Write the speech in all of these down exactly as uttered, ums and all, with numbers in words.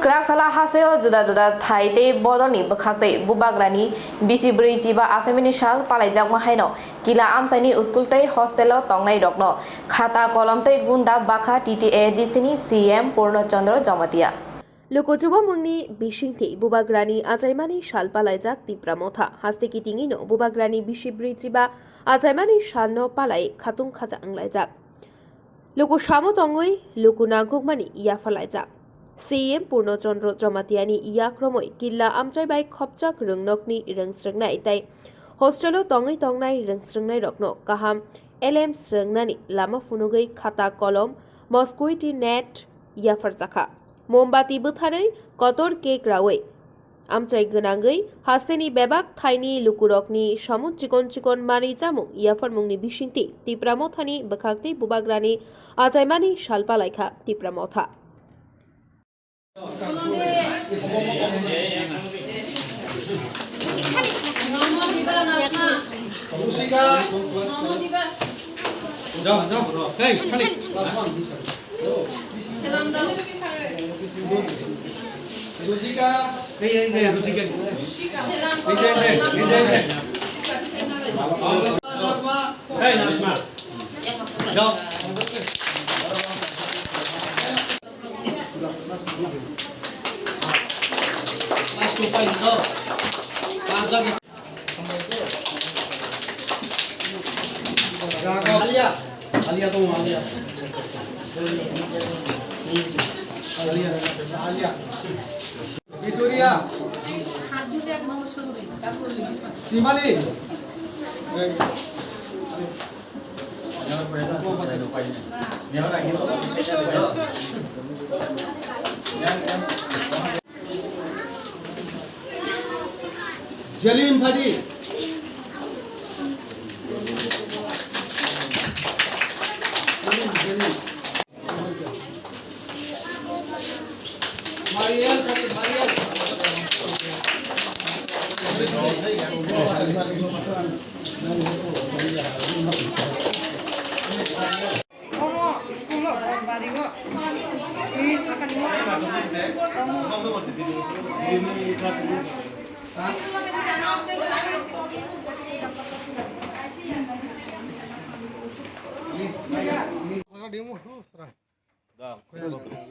Kwrak sala hasteo juda juda thai tei bodolni bwkhaktwi bubagrani bisi brwi chiba achaimani sal palaijakma haino kila amchaini school tei hostelo tongnairokno khata kolom tei gunda bakha T T A D C ni C M Purno Chandra Jamatia. Luku chubamungni bisingtwi bubagrani achaimani sal palaijak Tipra Motha. Haste kitingino bubagrani bisi brwi chiba achaimani salno palai khatung khacha wnglaijak. Luku samo tongwi luku nangkukmani yapharlaijak. C M Purno Chandra Jamatiani yakromwi killa amchai bai khopjak rwngnokni rwngsrwngnai tei hostelo tongwi tongnai rwngsrwngnairokno kaham elem srwngnani lama phunugwi khata kolom, mosquito net yapharjakha. Mombati bwtharwi kotor cake rawi amchai gwnangwi hasteni bebak thaini lukurokni samung chikon chikon manwi chamung yapharmungni bisingtwi Tipra Mothani bwkhaktwi bubagrani achaimani sal palaikha Tipra Motha. Rujika. Ei, ei, ei, Rujika. Selam. Ei, ei, ei, ei, ei, ei. Nasma. Ei, Nasma. Jao. Last two point, jao. Alia. Alia dong, Alia. Alia. Victoria. Simali. Jalim Phadi. Mariel Phadi, Mariel.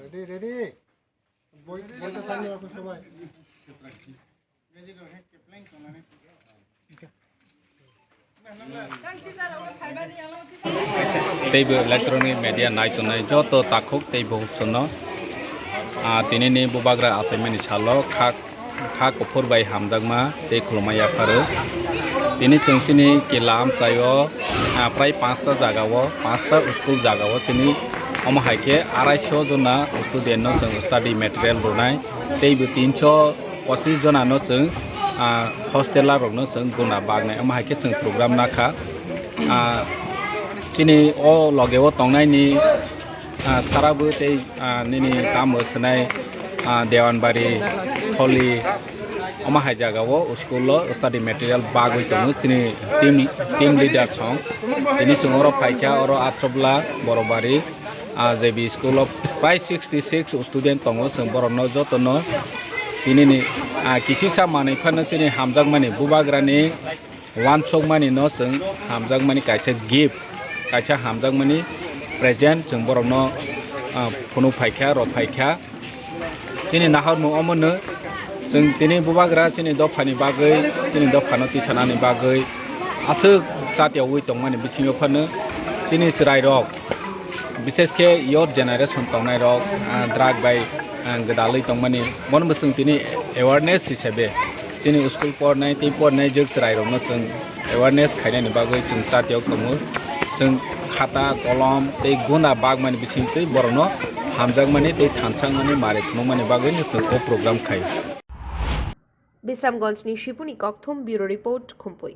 Ready, ready. Boi, boita sani ako sobai. Teibo electronic media naitongnai joto takhuk tei bukhuk sono, ah, tinini bubagra achaimani salo kha, kha kuphur bai hamjakma tei khulumma yapharo. Tini chwng chini kila amchaio, ah, prai panchta jagao, panchta school jagao chini omo hai khe arai sho jona student no chwng study material rwnai teibo tin sho pochis jona no chwng, ah, hostela rokno chwng guna baknai, omo hai khe chwng program nakha. Ah, chini o loge o tongnai ni, ah, sara bo tei, ah, nini tamo swnai, ah, Dewanbari, Tholi, omo hai jaga o school o study material bagwi tongo chini team, team leader song. Tini chwng oro phaikha, oro Athrobla, Borobari, ah, J B school o prai sixty six student tongo, chwng borokno jotono tinini, ah, kisisa manwi phano chini hamjakmani bubagrani wansukmani no chwng hamjakmani kaisa gift, kaisa hamjakmani present chwng borokno, ah, phunuk phaikha, rw phaikha. Chini nahormung omono chwng tini bubagra chini dophani bagwi, chini dophano tisanani bagwi aswk chatiyogwi tongmani bisingo phano chini chwrairok, bises khe youth generation tongnairok, ah, drug bai, ah, gwdalwi tongmani, bono bo chwng tini awareness hisabe chini school pornai tei pornai jwk chwrairokno chwng awareness khainani bagwi chwng chatiyok tongo. Chwng khata, kolom tei guna bagmani bisingtwi borokno hamjakmani tei thanchakmani mari phunukmani bagwino chwng o program khai. Bisramganjni Sipuni Kokthum, Bureau Report, Khumpui.